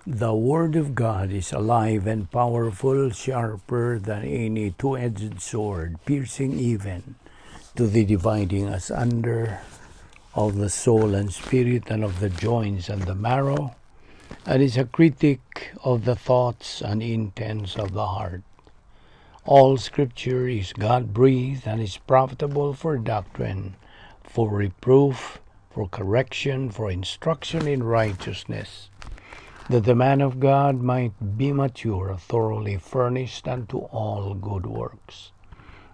The Word of God is alive and powerful, sharper than any two-edged sword, piercing even to the dividing asunder of the soul and spirit and of the joints and the marrow, and is a critic of the thoughts and intents of the heart. All Scripture is God-breathed and is profitable for doctrine, for reproof, for correction, for instruction in righteousness, that the man of God might be mature, thoroughly furnished unto all good works.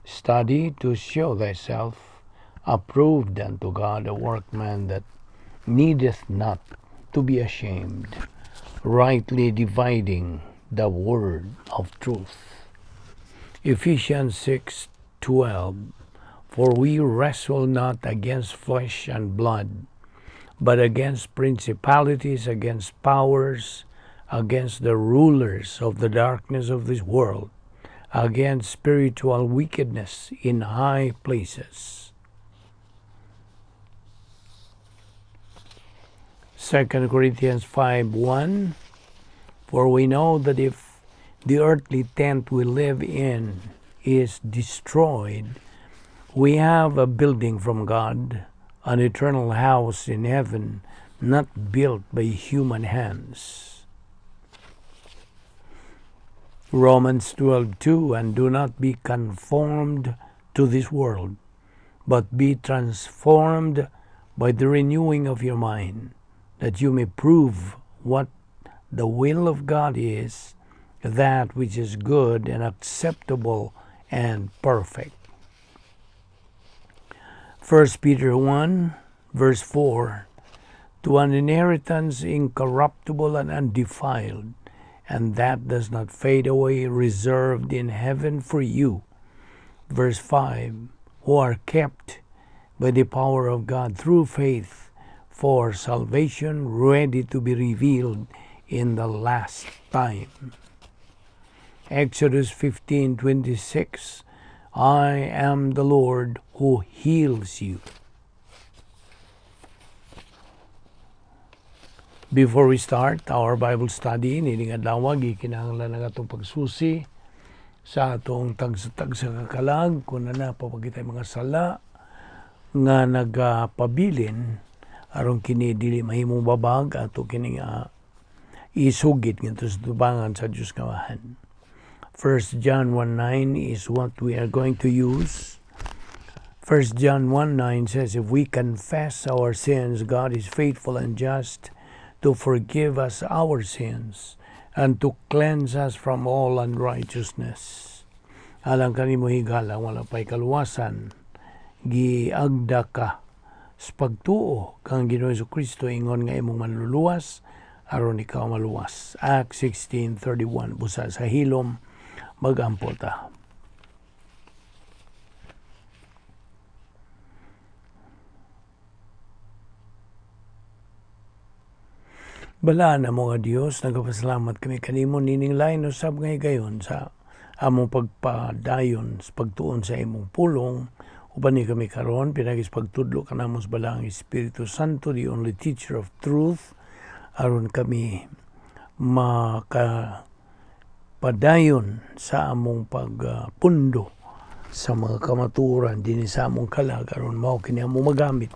Study to show thyself approved unto God, a workman that needeth not to be ashamed, rightly dividing the word of truth. Ephesians 6:12, For we wrestle not against flesh and blood, but against principalities, against powers, against the rulers of the darkness of this world, against spiritual wickedness in high places. 2 Corinthians 5:1, For we know that if the earthly tent we live in is destroyed, we have a building from God, an eternal house in heaven, not built by human hands. Romans 12:2, And do not be conformed to this world, but be transformed by the renewing of your mind, that you may prove what the will of God is, that which is good and acceptable and perfect. 1 Peter 1, verse 4, To an inheritance incorruptible and undefiled, and that does not fade away, reserved in heaven for you. Verse 5, Who are kept by the power of God through faith for salvation, ready to be revealed in the last time. Exodus 15:26, I am the Lord who heals you. Before we start our Bible study, nining adlaw gikinahanglan ang atong pagsusi sa atong tagsa-tagsa ka kalag kung na papagitay mga sala nga nagapabilin aron kini dili mahimong babag ato kini isugid ngadto sa tubangan sa Dios nga Amahan. 1 John 1:9 is what we are going to use. 1 John 1:9 says, If we confess our sins, God is faithful and just to forgive us our sins and to cleanse us from all unrighteousness. Alang kanimo higala, wala pa'y kaluwasan, giagda ka sa pagtuo kang Ginoong Hesukristo ingon nga imong manluluwas aron ikaw maluwas. Acts 16:31, busa sa hilom magampo ta. Balaan na mo nga Dios, nagapasalamat kami kanimo nining lain usab nga higayon sa among pagpadayon sa pagtuon sa imong pulong. Uban ni kami karon pinagi sa pagtudlo kanamo sa Balaang Espiritu Santo, the only teacher of truth, aron kami makapadayon sa among pagpundo sa mga kamatuoran dinhi sa among kalag, aron mao kini among magamit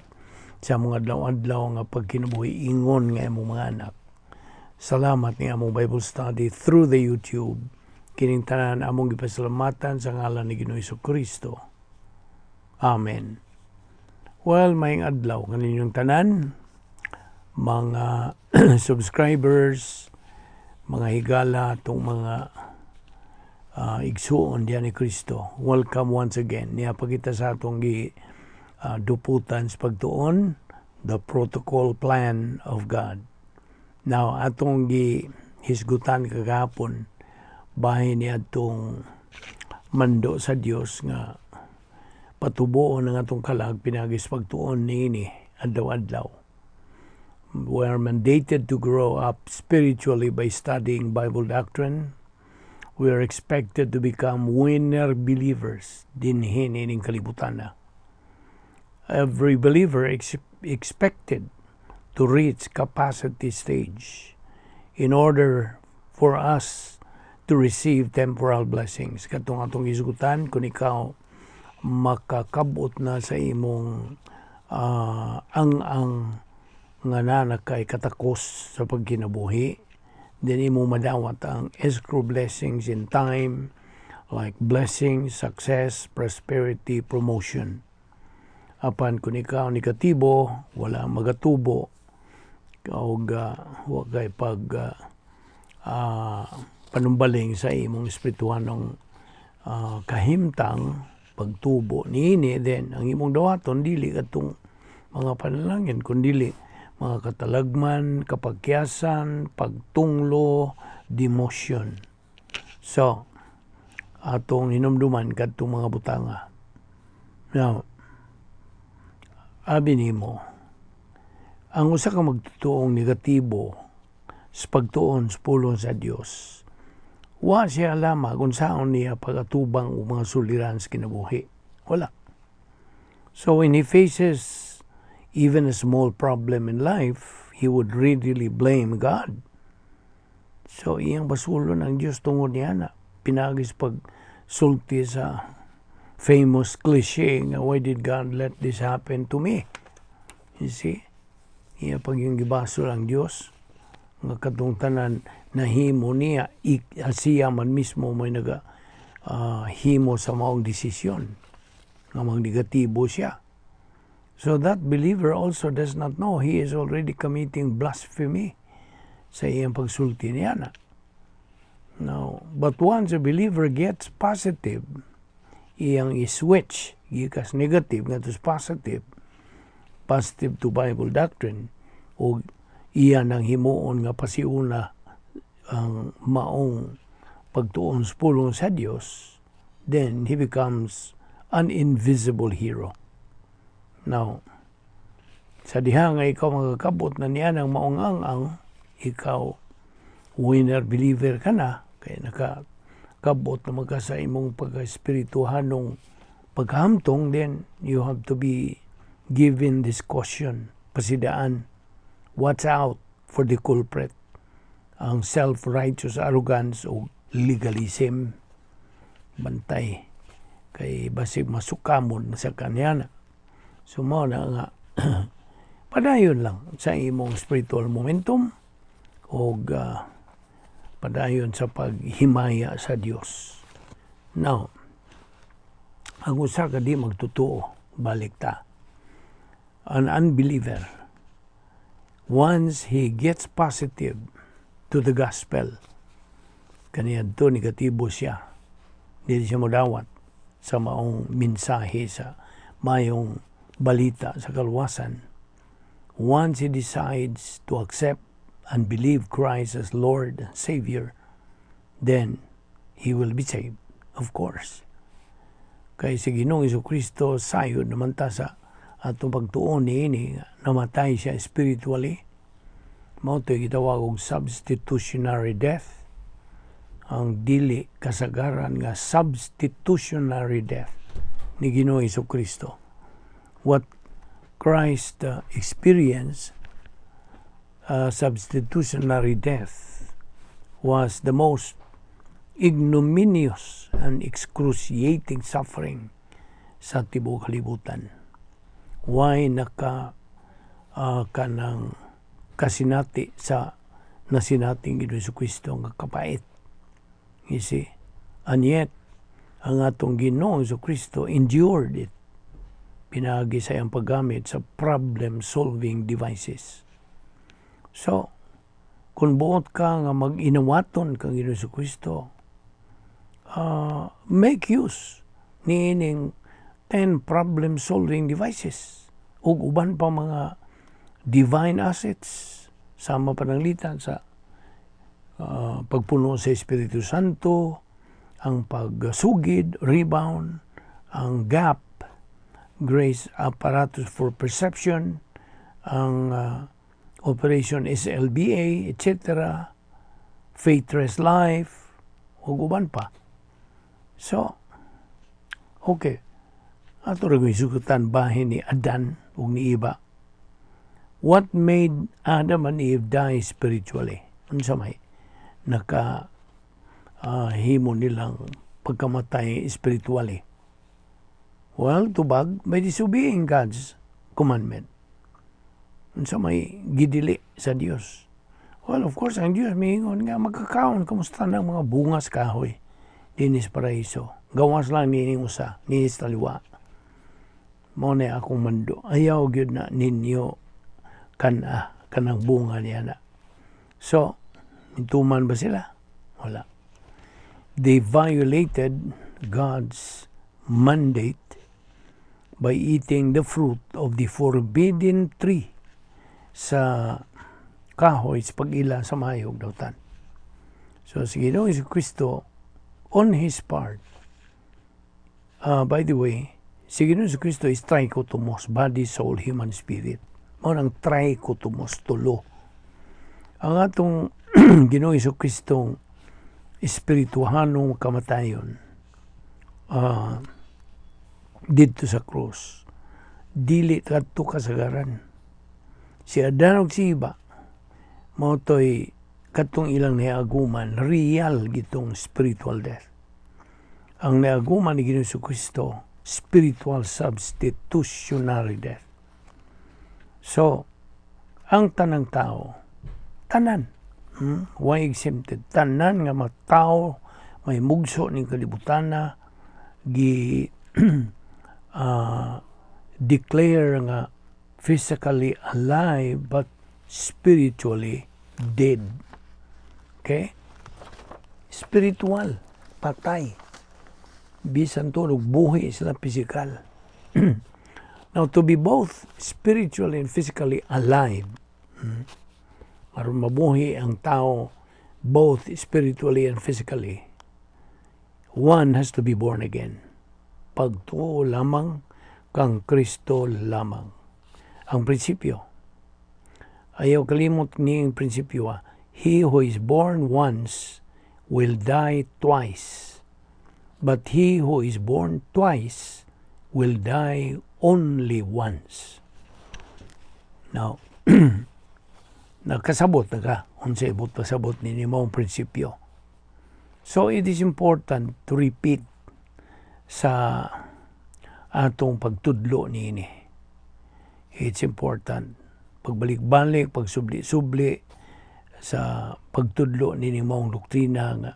sa among adlaw-adlaw nga pagkinabuhi ingon nga imong mga anak. Salamat ni among Bible study through the YouTube. Kining tanan among gipasalamatan sa ngalan ni Ginoong Hesukristo. Amen. Maayong adlaw kaninyong tanan, mga subscribers, mga higala, atong mga igsuon diyan ni Kristo. Welcome once again. Niya pagita sa atong gi duputan sa pagtuon, the protocol plan of God. Now, atong gihisgutan kagahapon, bahin ni atong mando sa Dios nga patubuon ang atong kalag pinagi sa pagtuon niini adlaw-adlaw. We are mandated to grow up spiritually by studying Bible doctrine. We are expected to become winner believers dinhi niining kalibutan na. Every believer expected to reach capacity stage. in order for us to receive temporal blessings. Katong atong isugutan, kung ikaw makakabot na sa imong ang nga naa kay katakos sa pagkinabuhi, then imong madawat ang escrow blessings in time, like blessings, success, prosperity, promotion. Apan kung ikaw negatibo, wala magatubo, og wa kay pag panumbaling sa imong espirituhanong kahimtang pagtubo niini, then ang imong dawaton dili katong mga panalangin kundili mga katalagman, kapagyasan, pagtunglo, demotion. So, atong hinumduman kadtong mga butanga. Now, abi nimo, ang usa ka magtutuong negatibo sa pagtuon sa pulong sa Dios, wa siya alama kung saon niya pagatubang og mga suliran sa kinabuhi. Wala. So when he faces even a small problem in life, he would readily blame God. So iyang basulon ang Diyos tungod niya na pinaagi sa pagsulti sa famous cliche nga, "Why did God let this happen to me?" You see? Iya pag yung gibasol ang Diyos nga katong tanan nahimo niya, siya man mismo may naga himo sa maong desisyon nga magnegatibo siya. So that believer also does not know he is already committing blasphemy sa iyang pagsulti niya na. Now, but once a believer gets positive, iyang i-switch gikas negative ngadto sa positive, positive to Bible doctrine, o iya nang himuon nga pasiuna ang maong pagtuon sa pulong sa Dios, then he becomes an invisible hero. Now, sa diha nga ikaw magkakabot na niya ng maong ang ikaw winner believer ka na, kaya nakakabot na magka sa imong pagka-espirituhanong paghamtong, then you have to be given this caution, pasidaan, watch out for the culprit, ang self-righteous arrogance o legalism. Bantay kay basig masukamon sa kanya na. So mao na nga padayon lang sa imong spiritual momentum og padayon sa paghimaya sa Dios. Now, ang usa ka di magtotoo, balik ta. An unbeliever, once he gets positive to the gospel, kaniadto negatibo siya. Dili siya modawat sa maong mensahe, sa mayong balita sa kaluwasan. Once he decides to accept and believe Christ as Lord and Savior, then he will be saved, of course. Kay si Ginoong Kristo, sayod naman ta sa atong pagtuon niini, namatay siya spiritually. Mao to'y gitawag og substitutionary death. Ang dili kasagaran nga substitutionary death ni Ginoong Kristo. What Christ experienced, substitutionary death, was the most ignominious and excruciating suffering sa tibuok kalibutan. Why naka kanang kasinati sa nasinating Ginoong Kristo nga kapait? You see? And yet, ang atong Ginoong Kristo endured it pinaagi sa iyang paggamit sa problem-solving devices. So, kung buot ka nga mag-inawaton kang Ginoong Kristo, make use niining 10 problem-solving devices ug uban pa mga divine assets sama pananglitan sa pagpuno sa Espiritu Santo, ang pagsugid, rebound, ang GAP, Grace Apparatus for Perception, ang Operation SLBA, etc., Faith Life, ug uban pa. So, okay. Ato ra sugutan bahin ni Adan ug ni Eva. What made Adam and Eve die spiritually? Unsa may naka himo nilang pagkamatay spiritually? Well, tubag by disobeying God's commandment. Unsa may gidili sa Dios? Well, of course, ang Dios miingon nga magkakaon kamo sa tanang mga bunga sa kahoy dinhi sa paraiso. Gawas lang nining usa, niini sa taliwa. Mao na akong mando. Ayaw gyud na ninyo kana kanang bunga niya na. So, mituman ba sila? Wala. They violated God's mandate by eating the fruit of the forbidden tree, sa kahoy sa pag-ila sa maayo ug dautan. So si Ginoong Kristo, on his part, by the way, si Ginoong Kristo is trichotomos, body, soul, human spirit. Mao nang trichotomos, tulo. Ang atong Ginoong Kristo espirituhanong kamatayon didto sa krus, dili kadto kasagaran. Si Adan ug si Eva, mao to'y katong ilang niaguman, real gitong spiritual death. Ang niaguman ni Ginoong Kristo, spiritual substitutionary death. So, ang tanang tao, tanan, why exempted? Tanan nga mga tao, may mugso ning kalibutan na, gi declare nga physically alive but spiritually dead. Okay? Spiritual, patay. Bisan tunog buhi sila physical. Now, to be both spiritually and physically alive, aron mabuhi ang tao both spiritually and physically, one has to be born again. Pagtuo lamang kang Kristo lamang. Ang prinsipyo. Ayaw kalimot ni ang prinsipyo. Ah. He who is born once will die twice. But he who is born twice will die only once. Now, nakasabot na ka unsay ibot pasabot ni maong prinsipyo. So it is important to repeat sa atong pagtudlo niini. It's important. Pagbalik-balik, pagsubli-subli sa pagtudlo niini maong doktrina nga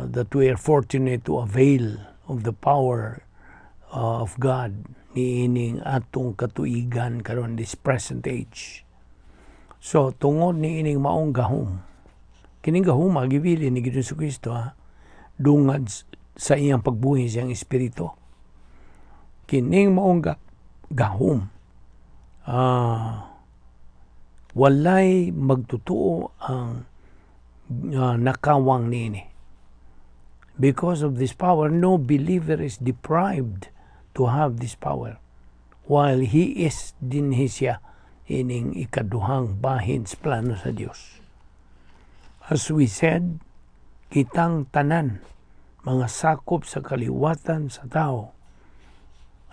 that we are fortunate to avail of the power of God niining atong katuigan karon, this present age. So tungod niining maong gahom, kining gahom gibilin ni Ginoong Kristo ha, dungad sa iyang pagbuhi siyang espiritu. Kining maong gahom, walay magtutuo ang nakawang niini. Because of this power, no believer is deprived to have this power while he is dinhi siya ining ikaduhang bahin sa plano sa Dios. As we said, kitang tanan mga sakop sa kaliwatan sa tao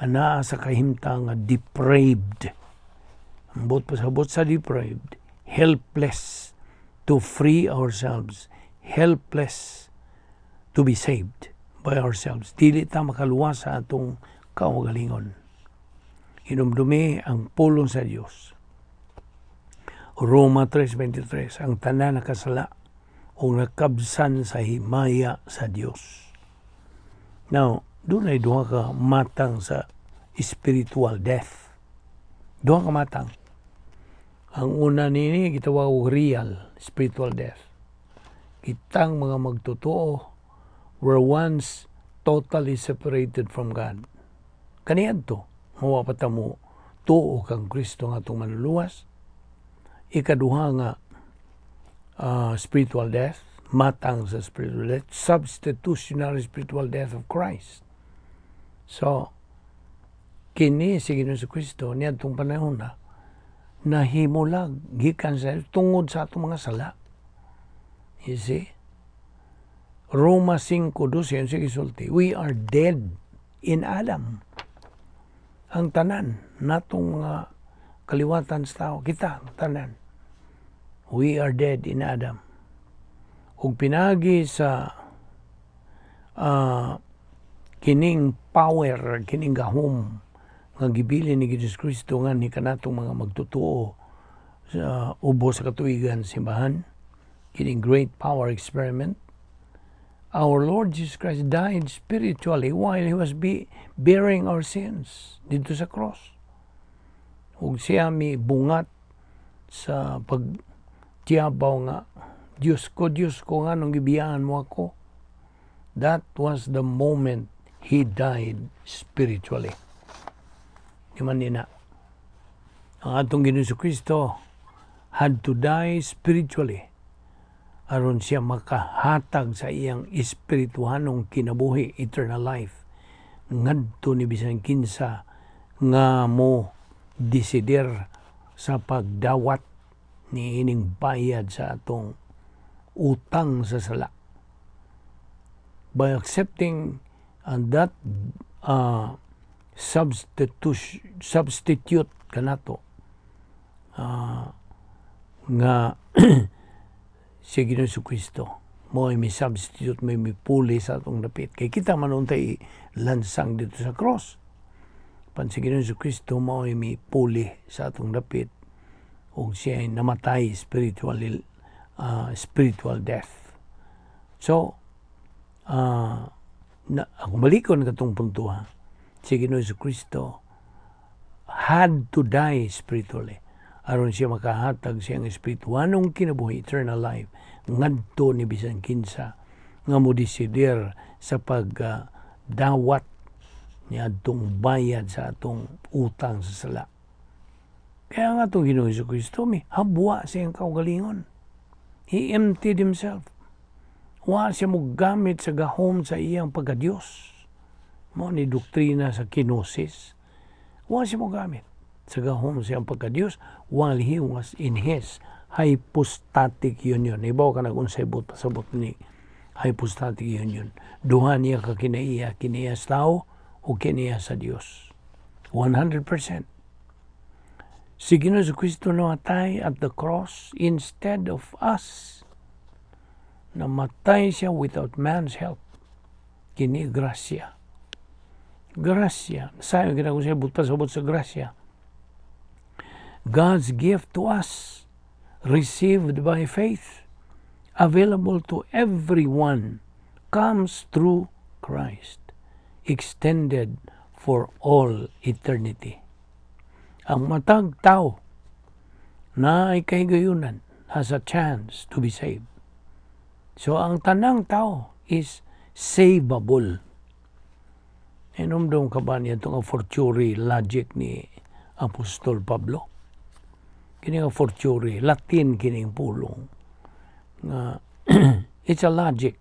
anaa sa kahimtang nga depraved. Ang buot pasabot sa depraved, helpless to free ourselves, helpless to be saved by ourselves. Dili ta makaluwas sa atong kaugalingon. Hinumdumi ang pulong sa Dios. Roma 3:23, ang tanan nakasala o nakabsan sa himaya sa Dios. Now, dunay duha ka matang sa spiritual death. Duha ka matang. Ang una nini gitawag og real spiritual death. Kitang mga magtotoo were once totally separated from God. Kaniadto, mawa pa ta mo tuo kang Kristo nga atong manluluwas. Ikaduha nga spiritual death, matang sa spiritual death, substitutionary spiritual death of Christ. So, kini si Ginoong Kristo niadtong panahon na nahimulag gikan sa tungod sa atong mga sala. You see? Roma 5:12 ang gisulti, we are dead in Adam. Ang tanan natong mga kaliwatan sa tao, kita, tanan. We are dead in Adam. Ug pinagi sa kining power, kining gahom nga gibilin ni Jesus Kristo nga ni kanatong mga magtotoo sa ubos sa katuigan simbahan, kining great power experiment, our Lord Jesus Christ died spiritually while He was bearing our sins dito sa cross. Ug siya mi bungat sa pagtiyabaw nga, "Diyos ko, Diyos ko, nganong gibiyaan mo ako?" That was the moment He died spiritually. Di man nina. Ang atong Ginoong Kristo had to die spiritually aron siya makahatag sa iyang espirituhanong kinabuhi, eternal life, ngadto ni bisan kinsa nga mo desider sa pagdawat ni ining bayad sa atong utang sa sala. By accepting that substitute kanato nga si Ginoong Kristo mo ay may substitute, may mipuli sa atong dapit kay kita man untay lansang dito sa cross, pan si Ginoong Kristo mo ay may puli sa atong dapit ug siya ay namatay spiritually, spiritual death. So na, ako balikon katong punto ha, si Ginoong Kristo had to die spiritually aron siya makahatag siyang espirituanong kinabuhi, eternal life, ngadto ni bisan kinsa nga mo desider sa pagdawat ni adtong bayad sa atong utang sa sala. Kaya nga itong Ginoong Kristo mi habwa sa iyang kaugalingon. He emptied Himself. Wa siya mo gamit sa gahom sa iyang pagka-Diyos. Mo ni doktrina sa kenosis. Wa siya mo gamit sa gahom sa iyang pagka-Diyos while He was in His hypostatic union. Ibaw ka nag-unsay buot pasabot ni hypostatic union. Duha niya ka kinaiya, kinaiya sa tao o kinaiya sa Dios. 100%. Si Ginoong Kristo namatay at the cross instead of us. Namatay siya without man's help. Kini grasya. Grasya. Sayo ginako siya buot pasabot sa grasya. God's gift to us, received by faith, available to everyone, comes through Christ, extended for all eternity. Ang matag tao na ay kahigayunan has a chance to be saved. So ang tanang tao is savable. Inumdum ka ba niya itong fortiori logic ni Apostol Pablo? Kini nga fortiori, Latin kining pulong. Nga it's a logic.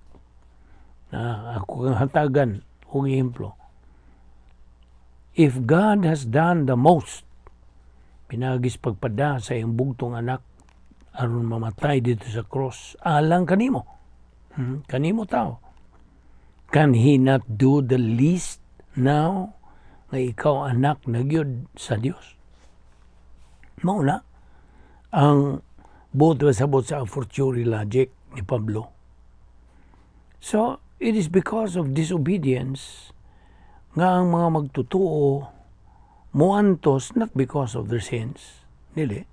Na ako kang hatagan og ehemplo. If God has done the most, pinagis pagpada sa iyang bugtong anak aron mamatay dito sa cross alang kanimo. Kanimo tao. Can He not do the least now nga ikaw anak na gyud sa Dios? Mao na ang buot sabot sa fortiori logic ni Pablo. So, it is because of disobedience nga ang mga magtotoo moantos, not because of their sins. Dili.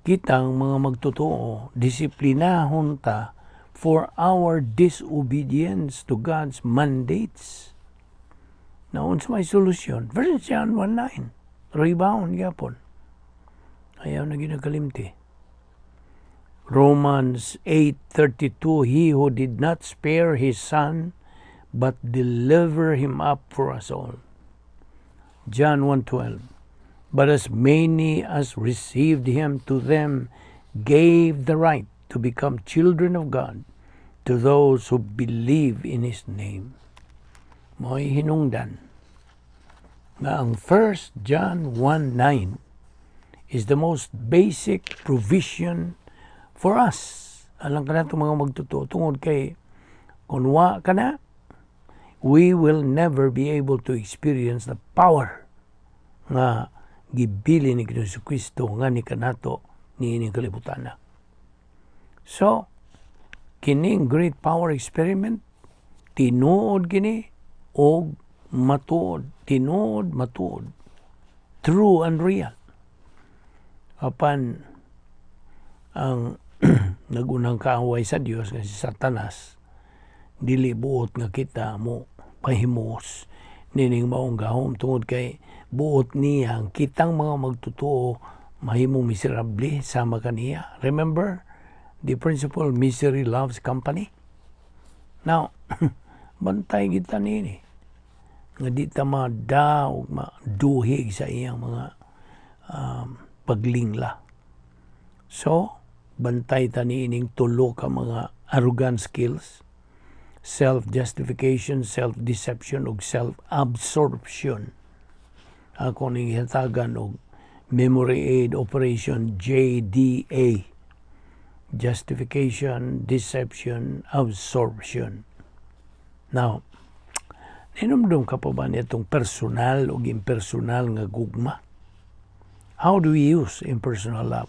Kitang mga magtotoo, disiplinahon ta for our disobedience to God's mandates. Now, unsa may solusyon? 1 John 1:9. Rebound gyapon. Ayaw na ginakalimti. Romans 8:32, "He who did not spare His Son but deliver Him up for us all." John 1:12, "But as many as received Him, to them gave the right to become children of God, to those who believe in His name." Mo'y hinungdan nga ang 1 John 1:9 is the most basic provision for us. Alang ka na itong mga magtotoo. Tungod kay, kung wa ka na, we will never be able to experience the power nga gibili ni Kristo nga ni kanato ni ining kalibutan na. So, kining great power experiment, tinuod kini og matuod, tinuod matuod, true and real. Apan ang nagunang kaaway sa Dios nga si Satanas, dili buot nga kita mo pahimos nining maong gahom tungod kay buot niya ang kitang mga magtotoo mahimong miserable sama kaniya. Remember the principle, misery loves company? Now, bantay kita nini nga di ta mada o maduhig sa iyang mga paglingla. So, bantay ta niining tulo ka mga arrogant skills: self-justification, self-deception, ug self-absorption. Ako ning hatagan og memory aid operation JDA. Justification, deception, absorption. Now, ninumdum ka pa ba nitong personal o impersonal nga gugma? How do we use impersonal love?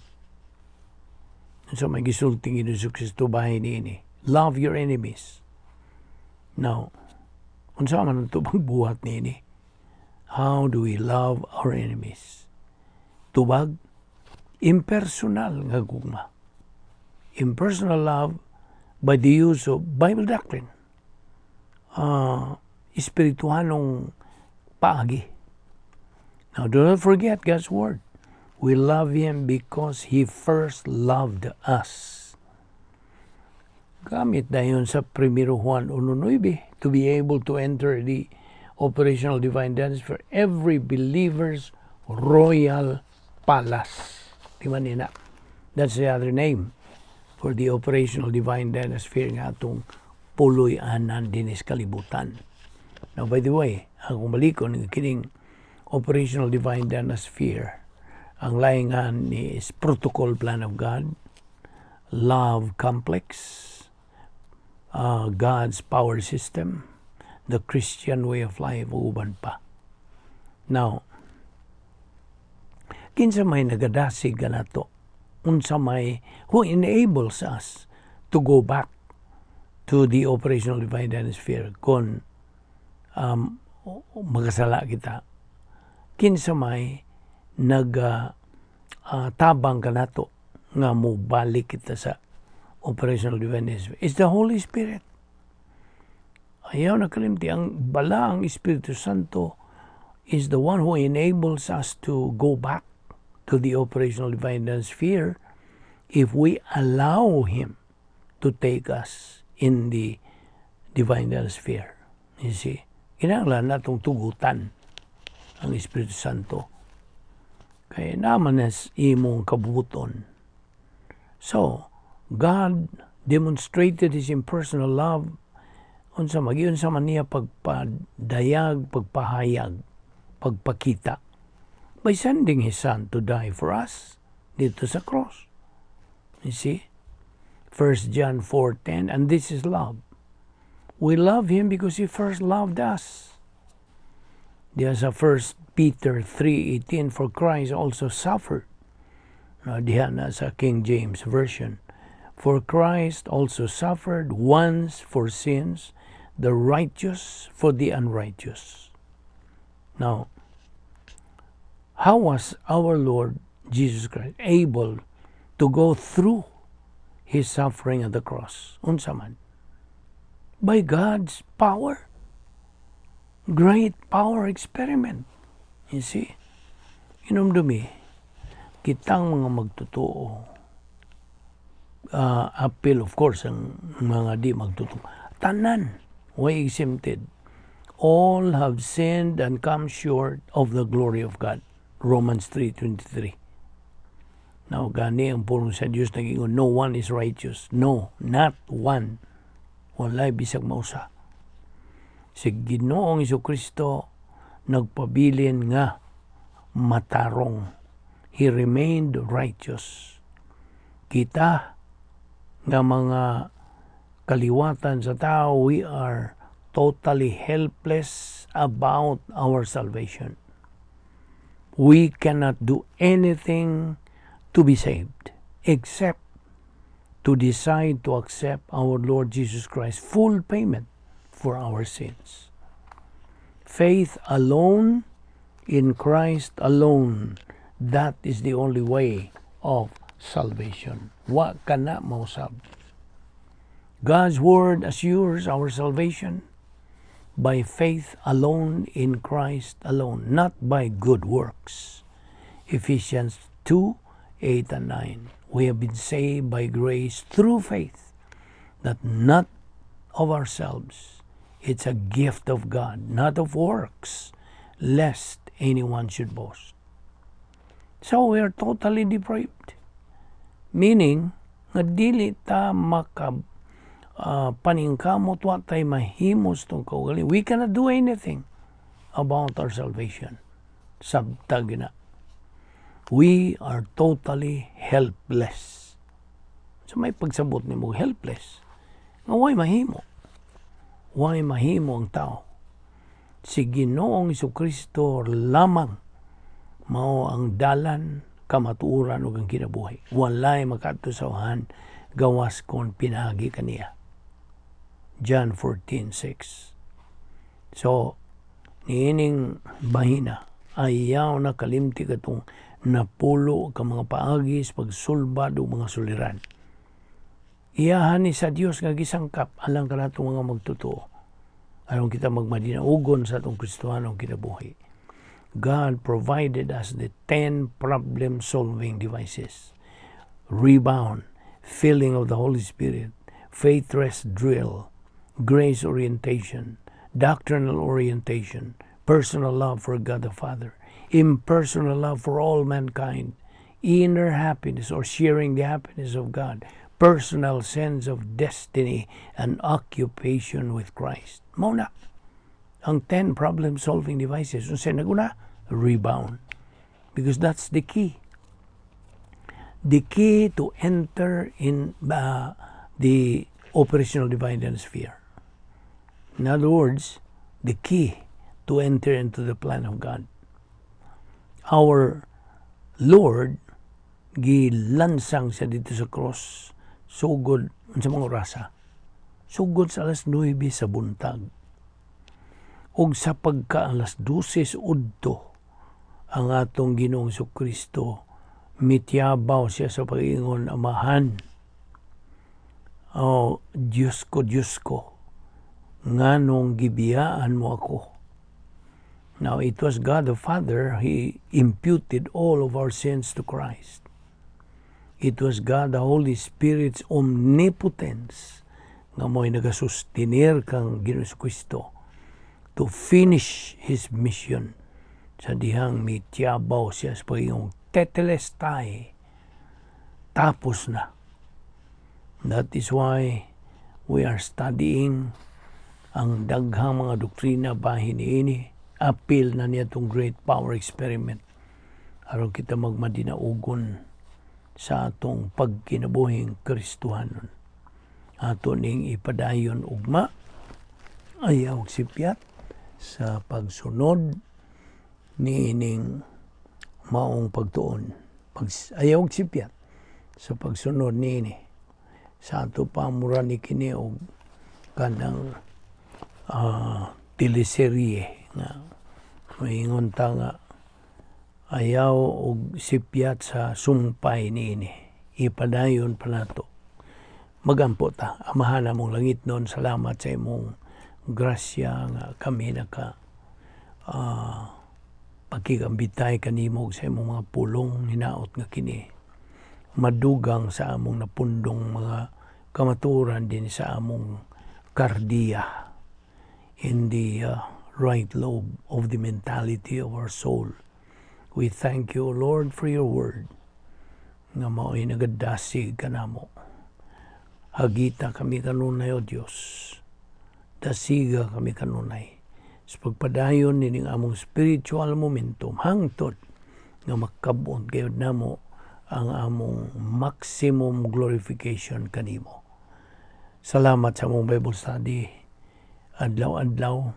So may gisulti ni Kristo bahin niini. Love your enemies. Now, unsa man ang tubag buhat niini? How do we love our enemies? Tubag, impersonal nga gugma. Impersonal love by the use of Bible doctrine. Espirituhanong paagi. Now, do not forget God's word. We love Him because He first loved us. Gamit dayon sa 1 Juan 1.9 to be able to enter the operational divine dance for every believer's royal palace. Di ba nina? That's the other name for the operational divine dinosphere nga atong puloy-anan dinis kalibutan. Now, by the way, akong balikon nga kining operational divine dinosphere, ang laingan ni is protocol plan of God, love complex, God's power system, the Christian way of life, ug uban pa. Now, kinsa may nagadasig kanato? Unsa may who enables us to go back to the operational divine sphere kung magasala kita? Kinsa may nag tabang kanato nga mobalik kita sa operational divine sphere? It's the Holy Spirit. Ayaw na kalimti ang bala ang Espiritu Santo is the one who enables us to go back to the operational divine sphere if we allow Him to take us in the divine sphere. You see? Kinahanglan natong tugutan ang Espiritu Santo. Kay naman as imong kabubuton. So, God demonstrated His impersonal love unsa magiunsa man niya pagpadayag, pagpahayag, pagpakita by sending His Son to die for us dito sa cross. You see? 1 John 4:10, "And this is love. We love Him because He first loved us." Diya sa 1 Peter 3:18, "For Christ also suffered." No, diha na sa King James Version. "For Christ also suffered once for sins, the righteous for the unrighteous." Now, how was our Lord Jesus Christ able to go through His suffering at the cross? Unsa man? By God's power. Great power experiment. You see? Inumdumi, kitang mga magtotoo, apil of course ang mga di magtotoo. Tanan, way exempted. All have sinned and come short of the glory of God. Romans 3:23. Now, gani ang pulong sa Diyos nag-ingon, "No one is righteous. No, not one." Walay bisag mausa. Si Ginoong Kristo nagpabilin nga matarong. He remained righteous. Kita nga mga kaliwatan sa tao, we are totally helpless about our salvation. We cannot do anything to be saved except To decide to accept our Lord Jesus Christ full payment for our sins. Faith alone in Christ alone. That is the only way of salvation. Wa ka na mausab. God's word assures our salvation by faith alone in Christ alone, not by good works. Ephesians 2:8 and 9. We have been saved by grace through faith, that not of ourselves. It's a gift of God, not of works, lest anyone should boast. So we are totally depraved. Meaning, nga dili ta maka paningkamot, wa tay mahimo sa atong kaugalingon. We cannot do anything about our salvation. Sabtag na. We are totally helpless. So may pagsabot nimo helpless. Nga way mahimo. Way mahimo ang tao. Si Ginoong Kristo lamang mao ang dalan, kamatuoran ug ang kinabuhi. Walay makadto sa Amahan gawas kon pinaagi kaniya. John 14:6. So, niining bahina, ayaw na kalimti katong napulo ka mga paagi sa pagsulbad og mga suliran. Iyahan ni sa Dios nga gisangkap alang kanatong mga magtotoo aron kita magmadinaugon sa atong Kristohanong kinabuhi. God provided us the 10 problem-solving devices. Rebound, filling of the Holy Spirit, faith rest drill, grace orientation, doctrinal orientation, personal love for God the Father, impersonal love for all mankind, inner happiness or sharing the happiness of God, personal sense of destiny, and occupation with Christ. Mao na ang 10 problem-solving devices. Unsa naguna? Rebound. Because that's the key. The key to enter in the operational divine sphere. In other words, the key to enter into the plan of God. Our Lord, gilansang siya didto sa cross sugod unsa mga orasa? Sugod sa alas 9 sa buntag ug sa pagka alas 12 udto, ang atong Ginoong Kristo mitiyabaw siya sa pag-ingon, "Amahan, oh Diyos ko, Diyos ko, nganong gibiyaan mo ako?" Now, it was God the Father, He imputed all of our sins to Christ. It was God the Holy Spirit's omnipotence nga mo'y nagasustinir kang Ginoong Kristo to finish His mission sa dihang mitiyabaw siya sa pag-ingong tetelestai, tapos na. That is why we are studying ang daghang mga doktrina bahin niini, apil na niya itong great power experiment, aron kita magmadinaugon sa atong pagkinabuhing Kristohanon. Ato ning ipadayon ugma, ayaw sipyat sa pagsunod niining maong pagtuon. Ayaw sipyat sa pagsunod niini. Sa ato pa mura ni kini og kanang teleserye nga maingon ta nga ayaw og sipyat sa sumpay niini. Ipadayon pa nato. Magampo ta. Amahan namong langitnon, salamat sa imong grasya nga kami naka pagkigambitay kanimo sa imong mga pulong hinaot nga kini madugang sa among napundong mga kamatuoran din sa among kardiya, in the right lobe of the mentality of our soul. We thank you, Lord, for your word nga mao'y nagadasig kanamo. Hagita kami kanunay, O Dios. Dasiga kami kanunay sa pagpadayon nining among spiritual momentum hangtod nga makabot gayud namo ang among maximum glorification kanimo. Salamat sa among Bible study adlaw-adlaw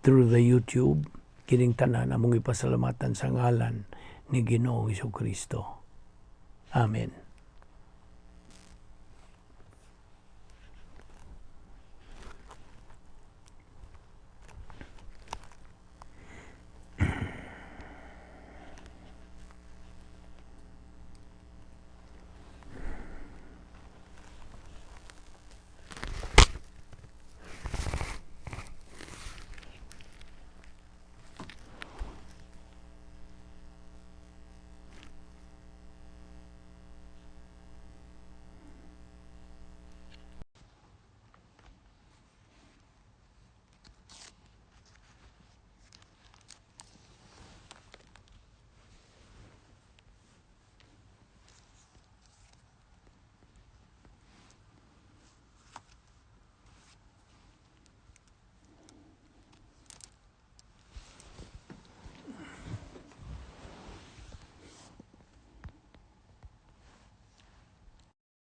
through the YouTube. Kining tanan among ipasalamatan sa ngalan ni Ginoong Kristo. Amen.